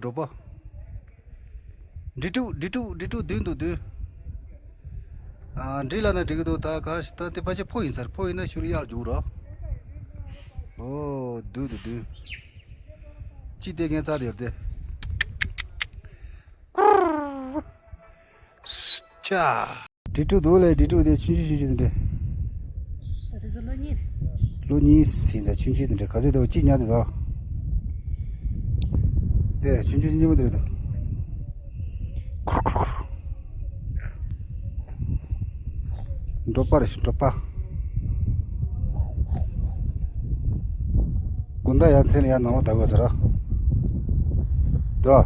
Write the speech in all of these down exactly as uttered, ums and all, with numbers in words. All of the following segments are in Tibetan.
འགྲོ་པ། འབྲི་ཕྲུག་འབྲི་ཕྲུག་འབྲི་ཕྲུག་མདུན་དུ་འདུས། ཨ་འབྲི་ལ་ན་འགྲིག་གི་འདུག་ད་ག་ཞིག་ད་དེ་ཕ་ཆེ་ཕོ་ཡིན་ཚར། ཕོ་ཡིན་ན་ཤུལ་གཡག་རྒྱུག་རོགས། ཨོ་མདུན་དུ་འདུས། ཅི་དེ་ངན་ཚར་ཡོད་དེ། ཀུར། ཤ། འབྲི་ཕྲུག་འདུག་ལས། འབྲི་ཕྲུག་དེ་ཆུང་ཆུང་ཆུང་ཆུང་དེ་འདྲས། ད་དེ་ཚོ་ལོ་གཉིས་རེད། ལོ་གཉིས་ཟིན་ཙང་ཆུང་ཆུང་དེ་འདྲས། ག་ཚོད་དེ་ཅི་ཉག་དེ་དང་། དེ་ཆུང་ཆུང་ཆུང་ཆུང་དེ་རེད་དོ། ཁུར་ཁུར་ཁུར། འགྲོ་པ་རེད་ཤི་འགྲོ་པ། དགུན་ཟླ་ཡར་མཚན་ལ་ཡར་ནང་ལོགས་ད་དགོས་ཟེར་ར། དོ།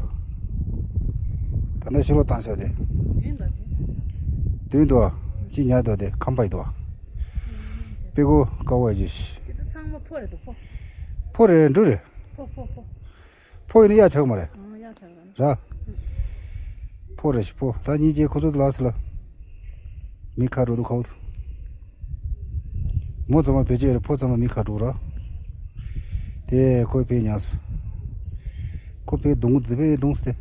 ད་ནས་ཕྱི་ལོགས་བཏང་བཞག་དེ། མདུན་ལ་དེ། མདུན་དུ། ཅི་ཉལ་དོ་དེ་ཁམས་པ་ཡི་དོ། པི་ཀོ་ཀ་བ་ཡི་ཤི། དེ་ཚོ་ཚང་མ་ཕོ་རེད་འདུག་ཕོ། ཕོ་རེད་འབྲུ་རེད། ཕོ་ཕོ་ཕོ། ཕོ་ཡིན་ན་གཡག་ཆགས་མ་རེད། ཨང་གཡག་ཆགས་རེད། ར། ཕོ་རེད་ཤི་ཕོ། ད་གཉིས་ཀྱི་ཁོ་ཚོ་དེ་ལ་སི་ལ། མི་ཁ་འགྲོ་འདུག་ཁའུ་དུ། མོ་ཚང་མ་བེད་སྤྱོད་རེད། ཕོ་ཚང་མ་མི་ཁ་འགྲོ་ར། དེ་ཁོའི་ཕའི་ཉག་སུ། ཁོ་ཕའི་གདུང་དེ་ཕའི་གདུང་སུ་དེ།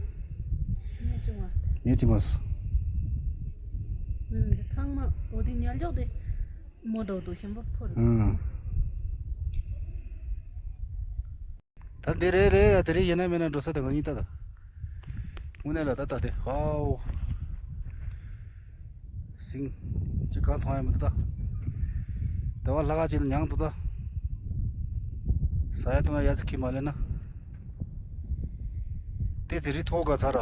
ངས་ཅི་མ་སུ། ངས་ཅི་མ་སུ། ཨུམ་དེ་ཚང་མ་འོ་དེ་ཉལ་འཇོག་དེ། མོ་འགྲོ་འདུག་ཞིམ་པོ་ཕོ་རེད། ཨང་། ད་འདི་རེད་རེད་ཡ། དེ་རིང་ཡིན་ན་མིན་ན་འགྲོ་ས་དེ་གང་ཡིན་ད་ད། དངོས་གནས་ལ་ད་ད་དེ་ཧའོ། སིང་། ཅི་གང་མཐོང་ཡ་མི་འདུག་ད། ཟླ་བ་ལྷག་ཅིག་ལ་མྱངས་འདུག་ད། ཟ་ཡ་བཏུང་ཡ་ཡ་ཚི་ཁི་མ་ལེ་ན། ཏེ་ཚི་རི་ཐོག་ག་ཚ་ར།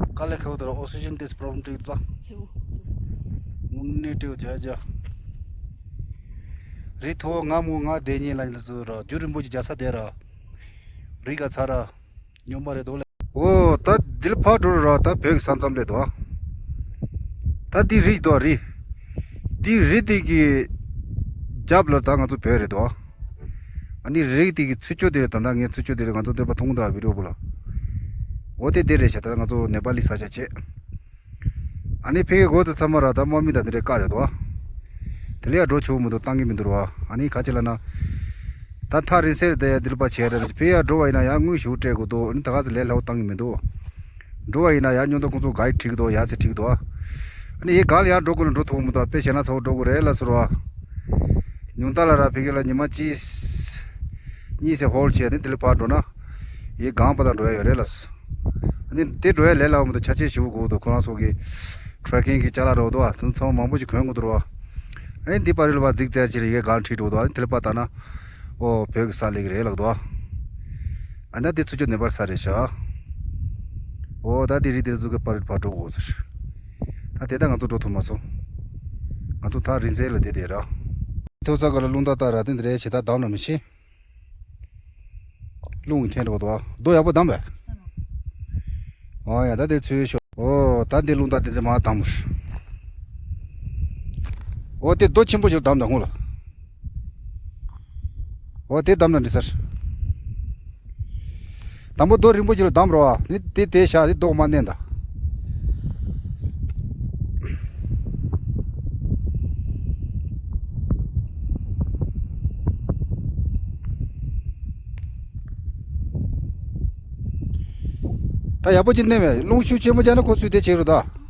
དཀའ་ལས་ཁག་དུ་ར་ཨོག་སི་ཇན་ཏེ་ཚི་པྲོབ་ལེམ་ཏིག་ད། ཚིའུ་ཚིའུ། དངོས་གནས་ཏེའུ་ཇ་ཇ། རི་ཐོག་ང་མོ་ང་དེ་ཉིད་ལ་ལ་ཟུ་ར་རྒྱུ་རིན་པོ་ཆེ་རྒྱ་ས་དེ་ར། རི་ག་ཚ་ར། སྨྱོན་པ་རེད་དོ་ལེ། འོ་ད་འདིར་ཕར་འགྲོ་ར་ད་བོད་ཀྱི་ས་མཚམས་ལས་དོ། ད་འདི་རི་དོ་རི། འདི་རི་དེ་གི་རྒྱབ་ལ་ད་ང་ཚོ་བོད་རེད་དོ། ཨ་ནི་རི་དེ་གི་ཚུར་ཕྱོགས་དེ་རེད། ད་ད་ངའི་ཚུར་ཕྱོགས་དེ་རེད། ང་ཚོ་འདོད་པ་ཐུང་ད་བི་རོ་བུ་ལ། འོ་དེ་དེ་རེད་ཤག་ད་ང་ཚོ་ནེ་པ་ལི་ས་ཆ་བྱས། ཨ་ནི་ཕ་གི་སྒོ་དེ་ཚང་མ་ར་ད་དམག་མི་དང་དེ་འདྲས་བཀག་ཡོད་དོ། དེ་ལས་ཡ་འགྲོ་ཆོག་མི་འདུག་བཏང་གི་མི་འདུག་ར་བ། ཨ་ནི་ག་ཅི་ལ་ན། ད་ཐག་རིང་སར་དེ་ཡ་འདིར་པ་བྱས་ར་ཕ་གི་ཡ་འགྲོ་བ་ཡིན་ན་ཡ་དངུལ་ཞུ་སྤྲད་དགོས་འདུག་ཨ་ནི་ད་ག་ཚོད་ལས་སླ་བོ་བཏང་གི་མི་འདུག་འགྲོ་བ་ཡིན་ན་ཡ་སྨྱོ་འདུག་ཁོང་ཚོ་ག་ཡི་ཁྲིག་འདུག་ཡ་ཚེ་ཁྲིག་འདུག་ཨ་ནི་ཡི་ག་ལ་ཡ་འགྲོ་དགོས་ལ་འགྲོ་ཐུབ་མི་འདུག་དཔེ་བྱས་ན་ཚ་བོ་འགྲོ་དགོས་རེད་ལ་ཟེར་བ། ཉུང་མཐའ་ལ་ར་ཕ་གི་ལ་ཉི་མ་གཅིག་གཉིས་སེ་ཧོལ་བྱས་ནས་དེ་ལས་ཕར་འགྲོ་ན། ཡི་གང་པ་དང་འགྲོ་ཡ་ཡོད་རེད་ལ། ཨ་ནི་དེ་འགྲོ་ཡ་ལས་སླ་བོ་མི་འདུག་ཆ་ཆེ་ཞུ་དགོས་འདུག་ཁོ་རང་ཚོ་གི་ཊྲེ་ཀིང་གི་ཅ་ལག་རོགས་འདུག་ཨ་དེ་ཚང་མ་མང་པོ་ཞིག་གོན་དགོས་འདུག་རོགས། ཨ་ནི་འདི་པར་རིལ་བ་རྫིག་རྫིག་ཅིག་རེད། ཡི་གང་ཁྲིད་འགྲོ་འདུག་ཨ་ནི་དེ་ལས་པར་ལྟ་ན། ཨོ་བོད་ཀྱི་ས་ལེགས་རེད་ལགས་འདུག་ཨ་ནི་འདི་ཚུར་ཕྱོགས་ནེ་པར་ས་རེད་ཤག་ཨོ་ད་དེ་རིགས་དེ་ཚོ་གི་པར་རིལ་ཕར་འགྲོ་དགོས་ཟེར། ད་དེ་ད་ང་ཚོ་འགྲོ་ཐུབ་མ་སོང་། ང་ཚོ་ཐག་རིང་ཚད་ལ་བསྡད་བསྡད་ར། ཐོ་ས་ག་ལ་རླུང་རྟ་ལྟ་ར་དེ་འདི་རེད་བྱེད་ད་དམ་ལ་མི་ཤེས། རླུང་གི་འཐེན་འགྲོ་འདུག་ཨ། རྡོ་ཡག་པོ་བསྡམས་པས། ཨོ་ཡ་ད་དེ་ཚུར་ཤོག་ཨོ་ད་དེ་རླུང་རྟ་དེ་འདྲ་མ་བསྡམས་མོ། ཨོ་དེ་རྡོ་ཆེན་པོ་ཞིག་བསྡམས་ད་སྔོན་ལ། ཨོ་དེ་བསྡམས་ན་འགྲིག་ས་རེད། དང་པོ་རྡོ་རིང་པོ་ཅིག་ལ་བསྡམས་རོགས་ཨ། ནི་དེ་དེ་བཞག་དེ་རྡོ་མ་མནན་ད། ད་ཡག་པོ་ཅིག་མནན་མེད། རླུང་ཤུགས་ཆེན་པོ་བྱས་ན་ཁོ་ཚུར་དེ་བྱེད་རོགས་ད།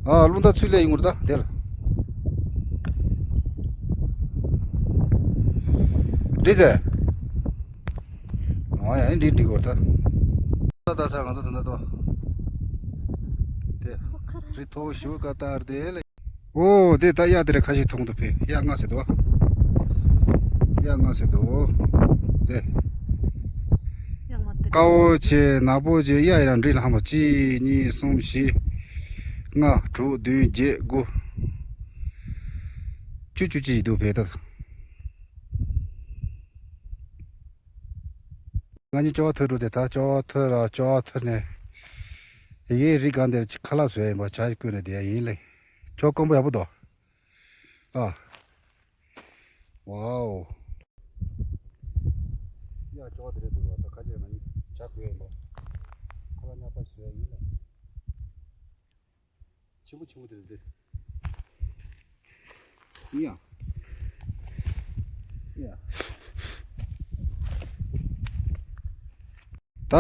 ཨ་རླུང་རྟ་ཚུར་སླེབས་ཡོང་གི་རེད་ད་དེ་ལ། འགྲིག་ཟེར། ཨོ་ཡ་འདི་འགྲིག་གོ་ད། ད་ད་ས་ང་ཚོ་ད་ད་དོ། དེ་རི་མཐོ་ཤོས་ཀ་ཏར་དེ་ལ། ཨོ་དེ་ད་གཡག་དེ་རེད། ཁ་ཤས་མཐོང་དུ་ཕེབས། གཡག་ལྔ་ཟེར་དོ། གཡག་ལྔ་ཟེར་དོ། དེ། ཡག་མ་དེ། དཀར་པོ་བྱས་ནག་པོ་བྱས་གཡག་ཡིན་ན་འགྲིག་ལ་ཧ་མ་གཅིག་གཉིས་གསུམ་བཞི། ལྔ་དྲུག་བདུན་བརྒྱད་དགུ། བཅུ་བཅུ་གཅིག་འདུག་ཕེབས་ད། ང་གཉིས་ཅོག་ཐུར་འགྲོ་དེ་ད་ཅོག་ཐུར་ར་ཅོག་ཐུར་ནས། ཡི་གེ་རི་སྒང་དེར་ཁ་ལག་བཟོས་ཡིན་པ་ཇ་བསྐོལ་ནས་བསྡད་ཡ་ཡིན་ལེ། ཅོག་དཀོན་པོ་ཡག་པོ་འདུག་ཨ། ཝའོ། ཡ་ཅོག་དེ་རེད་འདུག་ར། ད་ཁ་ཆེ་ང་གཉིས་ཇ་བསྐོལ་ཡིན་པ། ཁ་ལག་ཉག་པ་བཟོས་ཡ་ཡིན་ལེ། ཆེན་པོ་ཆེན་པོ་དེ་རེད་དེ། ཡ། ཡ། ད་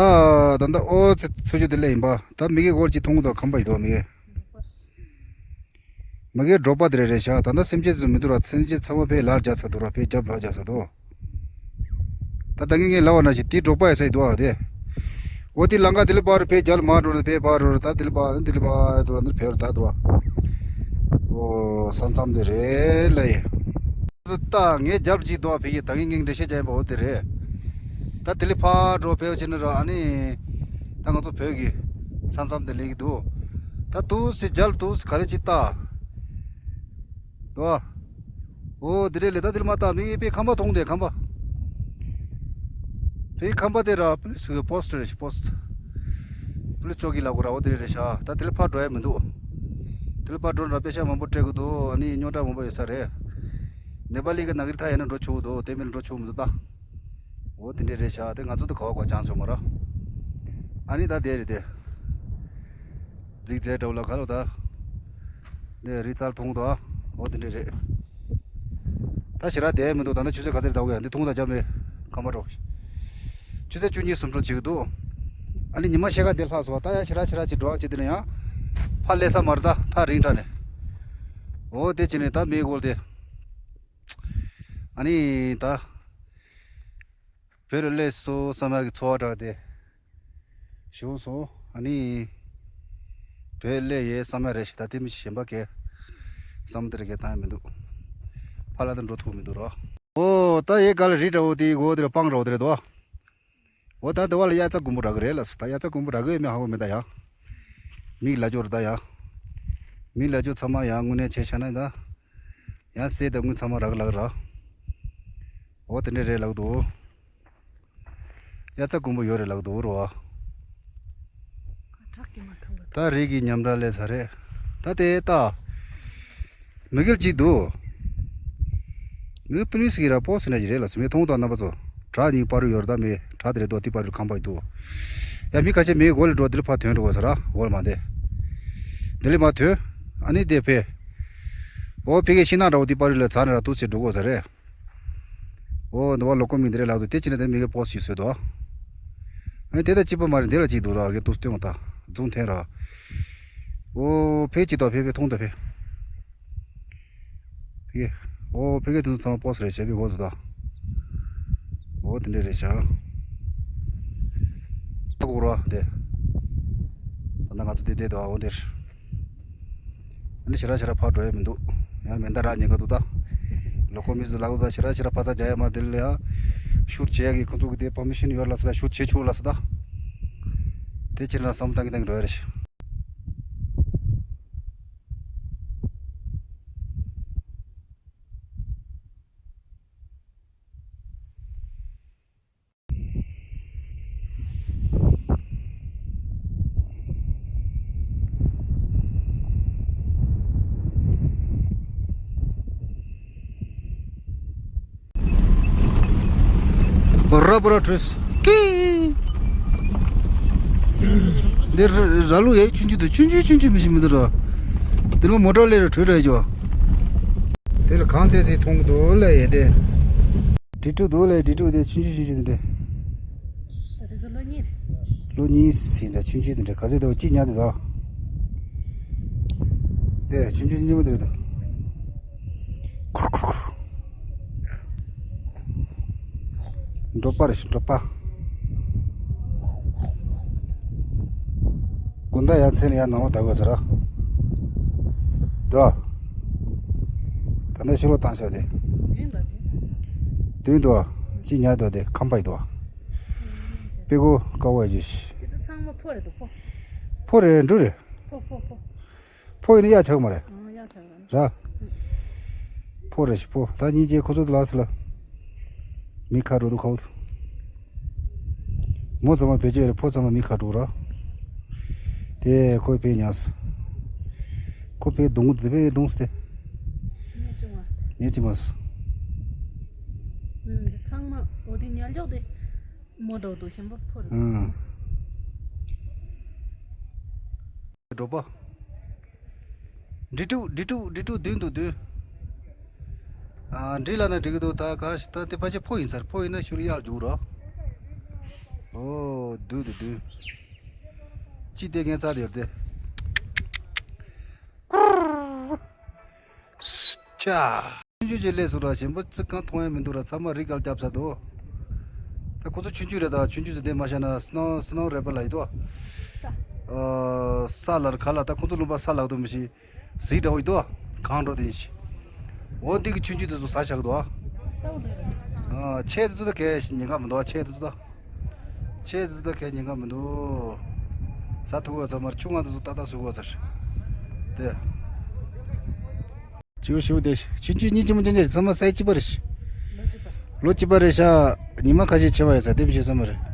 ད་ལྟ་ཨོ་ཙི་ཚུར་རྒྱུ་དེ་ལས་ཡིན་པ། ད་མི་གི་འོར་གྱི་མཐོང་གི་འདུག་ཁམས་པ་ཡི་འདུག་མི་གི། མ་གིའི་འབྲོག་པ་དེ་རེད་རེད་ཤག་ད་ལྟ་སེམས་ཅན་ཚོ་མི་འདུག་ར། སེམས་ཅན་ཚང་མ་ཕའི་ལར་རྒྱག་ཚར་འདུག་ར། ཕའི་རྒྱབ་ལར་རྒྱག་ཚར་འདུག་ད་ད་ངས་ངས་ལབ་པ་ནང་བཞིན་དེའི་འབྲོག་པ་ཡོད་ས་ཡི་འདུག་ཨ་དེ། འོ་དེ་ལམ་ཁ་དེ་ལས་ཕར་རུ་ཕའི་རྒྱབ་ལ་མར་འགྲོ་ནས་ཕའི་ཕར་རུ་ད་དེ་ལས་ཕར་དེ་ལས་ཕར་འགྲོ་ནས་ཕེབས་ད་འདུག་ཨ། འོ་ས་མཚམས་དེ་རེད་ལ་ཡིན། ད་ངའི་རྒྱབ་ལ་ཅིག་འདུག་ཨ། ཕ་གི་ད་ངས་ངས་འགྲེལ་བཤད་རྒྱག་ཡིན་པ་འོ་དེ་རེད། ད་དེ་ལས་ཕར་འགྲོ་ཕེབས་ཕྱིན་ནི་ར། ཨ་ནི་ད་ང་ཚོ་བོད་ཀྱི་ས་མཚམས་དེ་སླེབས་ཀྱི་འདུག་ད་དུས་སུ་རྒྱབ་ལ་དུས་སུ་ག་རེ་ཅིག་ལྟ། འདུག་ཨ། འོ་དེ་རེད་ལས། ད་དེ་ལ་མ་ལྟ་མི་ཨེ་པའི་ཁམས་པ་མཐོང་དེ་ཁམས་པ། ཕའི་ཁམས་པ་དེ་ར་པུ་ལི་སི་གི་པོ་སི་ཊི་རེད་ཤག་པོ་སི་ཊི། པུ་ལི་སི་ཅོ་ཀི་ལབ་དགོས་ར། འོ་དེ་རེད་ཤག་ད་དེ་ལས་ཕར་འགྲོ་ཡ་མི་འདུག་དེ་ལས་ཕར་འགྲོ་ན་ར་པེ་ཤ་མང་པོ་སྤྲད་དགོས་འདུག་ཨ་ནི་རྙོག་དྲ་མང་པོ་ཡོད་ས་རེད། ནེ་པ་ལི་གི་ན་གི་རི་ཐ་ཡིན་ན་འགྲོ་ཆོག་གི་འདུག་དེ་མིན་འགྲོ་ཆོག་མི་འདུག་ད། འོ་དེ་འདྲས་རེད་ཤག་དེ་ང་ཚོ་དེ་ག་བ་ག་ཅང་སོང་མ་ར། ཨ་ནི་ད་དེ་རེད་དེ། རྫིག་རྫས་འདྲ་བོ་ལ་ག་ལོ་ད། དེ་རི་རྩལ་མཐོང་དོ། འོ་དེ་འདྲས་རེད། ད་ཞེ་དྲག་བསྡད་མི་འདུག་ད་ནི་ཆུ་ཚོད་ག་ཚོད་འདུག་ཡ་འདི་མཐོང་ད་རྒྱབ་མེད་ཁམས་པ་འགྲོ། ཆུ་ཚོད་བཅུ་གཉིས་སུམ་ཅུ་ཅིག་འདུག་ཨ་ནི་ཉི་མ་ཕྱེད་ཀ་འདིར་ལྷག་སོང་། ད་ཡ་ཞེ་དྲག་ཞེ་དྲག་ཅིག་འགྲོ་ཅིག་འདི་ནས་ཡང་ཕར་སླེབས་ས་མ་རེད། ད་ཐག་རིང་དྲགས་ནས། འོ་དེ་བྱས་ནས་ད་མི་སྐོར་དེ། ཨ་ནི་ད། བོད་ལ་སླེབས་སོང་བསམ་ཡག་གི་ཚོར་བ་དྲགས་དེ་བྱུང་སོང་། ཨ་ནི་བོད་སླེབས་ཡས་བསམ་ཡག་རེད་ཤག་ད་དེ་མི་ཞིག་གཞན་པ་གས་བསམ་དེ་རེ་གས་བཏང་ཡ་མི་འདུག་ཕར་ལ་ད་འགྲོ་ཐུབ་མི་འདུག་རོ། ཨོ་ད་ཡའི་ག་ལ་རི་འདྲ་བོ་དེའི་སྒོ་དེར་སྤང་འདྲ་བོ་དེ་རེད་དོ། འོ་ད་དེ་བ་ལ་དབྱར་རྩྭ་དགུན་འབུ་རག་གི་རེད་ལབ་སོང་། ད་དབྱར་རྩྭ་དགུན་འབུ་རག་གི་ཡོད་མེད་ཧ་གོ་མེད་ད་ཡ། མིག་ལ་འབྱོར་ད་ཡ། མིག་ལ་འབྱོར་ཚང་མ་ཡ་དངོས་གནས་བྱས་བྱས་ན་ད། ཡང་སེ་ད་དངུལ་ཚང་མ་རག་ལག་ར། འོ་དེ་འདྲས་རེད་ལག་འདུག་དབྱར་རྩྭ་དགུན་འབུ་ཡོད་རེད་ལག་འདུག་རོ། ད་རིགས་ཀྱི་ཉམས་འདྲ་ལས་ས་རེད། ད་དེ་ལྟ། མི་གེལ་གཅིག་འདུག་མི་གེལ་པུ་ནི་སི་གི་ར་པོ་སི་ན་ཅི་རེད་ལ་སུ་མེ་མཐོང་དང་རྣམ་པ་ཚོ། བྲག་གཉིས་བར་དུ་ཡོད་རེད། ད་མེ་བྲག་དེ་རེད་དོ། དེ་བར་དུ་ཁང་པ་ཡི་འདུག་ཡ་མི་ཁ་ཆེ་མེ་གོ་ལ་འགྲོ་དེ་ལ་ཕར་ཐོན་འགྲོ་གོ་ས་ར་འོ་ལ་མ་དེ། དེ་ལས་མ་ཐོན། ཨ་ནི་དེ་ཕེ། འོ་ཕེ་གེ་ཤི་ན་འདྲ་བོ་དེ་བར་དུ་ལ་ཚ་ན་ར་ཏུ་ཆེ་འགྲོ་གོ་ས་རེད། འོ་འདི་བ་ལོ་ཀོ་མི་འདི་རེད་ལགས་འདུག་དེ་ཕྱིན་ནས་དེ་མི་གེ་པོ་སི་ཞིག་བཟོས་འདུག་ཨ་ནི་དེ་ད་གཅིག་པ་མ་རེད། འདི་ལ་གཅིག་འདུག་ར་གེ་ཏུ་སྟོན་འོ་ད་རྫོང་འཐེན་ར། འོ་ཕེ་གཅིག་དང་ཕེ་ཕེ་མཐོང་དང་ཕེ། ཕེ་གེ། འོ་ཕེ་གེ་དེ་ཚོ་ཚང་མ་པོ་སི་རེད་བྱས་པའི་འོ་བཟོ་ད། འོ་དེ་འདྲས་རེད་ཤག་ད་གོ་ར་དེ། ད་ནང་ང་ཚོ་དེ་བསྡད་འདུག་འོ་འདིར། ཨ་ནི་ཞེ་དྲག་ཞེ་དྲག་ཕར་འགྲོ་ཡ་མི་འདུག་ཡང་མེ་མདའ་རག་ཉེན་ཁ་འདུག་ད། ལོ་ཀོ་མི་ཚོས་ལབ་ད་ཞེ་དྲག་ཞེ་དྲག་ཕར་ཚུར་རྒྱག་ཡ་མ་རེད། དེ་ལ་ཡང་ཤུཊ་བྱེད་ཡ་གི་ཁོང་ཚོ་གི་དེ་པར་མི་ཤན་ཡོད་ལབ་སོང་། ད་ཤུཊ་བྱེད་ཆོག་ལབ་སོང་ད། དེ་ཕྱིར་ན་བསམ་བློ་བཏང་གི་བཏང་གི་འགྲོ་ཡ་རེད། ར་བ་ར་བྲོས། ཀི། འདིར་ར་ལུག་ཡ་ཆུང་ཆུང་དུ་ཆུང་ཆུང་ཆུང་ཆུང་མི་ཤི་མི་འདུག་ར། འདིར་མ་མོ་ཊ་ལས་ར་བྲོས་ར་ཡོད། དེ་ལ་གང་བལྟས་སྲིད་མཐོང་གི་འདུག་ལ་ཡེ་དེ། འབྲི་ཕྲུག་འདུག་ལ་འབྲི་ཕྲུག་དེ་ཆུང་ཆུང་ཆུང་ཆུང་དེ་འདྲ། ད་དེ་ཚོ་ལོ་གཉིས་རེད། ལོ་གཉིས་ཟིན་ཙང་ཆུང་ཆུང་དེ་འདྲ་ག་ཚད་དེ་བ་གཅིག་ཉར་དེ་དང་། དེ་ཆུང་ཆུང་ཆུང་ཆུང་མོ་དེ་རེད་དོ། ཁུར་ཁུར་ཁུར། འབྲོག་པ་རེད་ཤག་འབྲོག་པ། དགུན་ཟླ་ཡར་མཚན་ལ་ཡར་ནང་ལོགས་བསྡད་དགོས་ཟེར་ར། དོ། ད་ནས་ཕྱི་ལོགས་བཏང་ཤག་དེ། བདུན་དོ། གཅིག་ཉར་དོ་དེ་ཁམས་པ་ཡི་དོ། དཔེ་གོ་དཀའ་བ་ཡོད་ཤག་དེ་ཚོ་ཚང་མ་ཕོ་རེད་དོ་ཕོ། ཕོ་རེད་འབྲུ་རེད། ཕོ་ཕོ་ཕོ། ཕོ་ཡིན་ན་གཡག་ཆགས་མ་རེད། ཨང་གཡག་ཆགས་རེད། ར། ཕོ་རེད་ཤག་ཕོ། ད་གཉིས་ཀྱི་ཁོ་ཚོ་ལ་སི་ལ། མི་ཁ་འགྲོ་འདུག་ཁ་འོ། མོ་ཚང་མ་བེད་སྤྱོད་རེད། ཕོ་ཚང་མ་མི་ཁ་འགྲོ་ར། དེ་ཁོས་ཕེ་ཉག་སོ། ཁོ་ཕེ་རྡུང་དེ་ཕེ་རྡུང་སྟེ། ངས་ཅི་མ་སོ། ངས་ཅི་མ་སོ། ཨུམ་འདི་ཚང་མ་འོ་དེ་ཉལ་འཇོག་དེ། མོ་འགྲོ་འདུག་ཤམ་པོ་ཕོ་རེད། ཨང་། འགྲོ་པ། འབྲི་ཕྲུག་འབྲི་ཕྲུག་འབྲི་ཕྲུག་བདུན་འདུག་བདུན། ཨ་འབྲི་ལ་ན་འགྲིག་གི་འདུག་ད་ག་ཞིག་ད་དེ་ཕ་ཆེ་ཕོ་ཡིན་ཟེར། ཕོ་ཡིན་ན་ཤུལ་གཡག་རྒྱུག་རོགས། ཨོ་དུ་དུ་དུ། ཅི་དེ་ངས་ཚར་ཡོད་དེ། ཅ། ཆུང་ཆུང་ཅིག་སླེབས་སོང་ར། གཞན་པ་ཅི་གང་མཐོང་ཡ་མི་འདུག་ར། ཚང་མ་རི་གལ་རྒྱབ་ས་འདུག་ད་ཁོ་ཚོ་ཆུང་ཆུང་རེད། ད་ཆུང་ཆུང་ཚོ་དེ་མ་བཞག་ན་སི་ནོ་སི་ནོ་རེད་པ་ལ་ཡིན་དོ། ས་ལར་ག་ལ་ད་ཁོ་ཚོ་ལུང་པ་ས་ལག་དུ་མི་ཤེས། གཟིག་འདྲ་བོ་ཡིན་དོ། གང་འགྲོ་དེ་ཡིན་ཤི། འོ་འདི་གི་ཆུང་ཆུང་དེ་ཚོ་ས་ཆག་འདུག་ཨ། ཆེ་དེ་ཚོ་ད་གས་ཉེན་ཁ་མི་འདུག་ཨ། ཆེ་དེ་ཚོ་ད། ཆེ་དེ་ཚོ་ད་གས་ཉེན་ཁ་མི་འདུག་ས་ཐུག་བ་ཚང་མར་ཆུང་བ་དེ་ཚོ་ཏག་ཏག་ཟུག་བ་ཚར། དེ། ཅིའུ་ཤིའུ་དེ་ཆུང་ཆུང་གཉིས་ཅི་མོ་ཅན་ཅན་ཚང་མ་སའི་གཅིག་པ་རེད་ཤི། ལོ་གཅིག་པ་རེད་ཤག་ཉི་མ་ཁ་ཤས་ཆེ་བ་ཡོད་ས་དེ་བཞིན་ཚང་མ་རེད།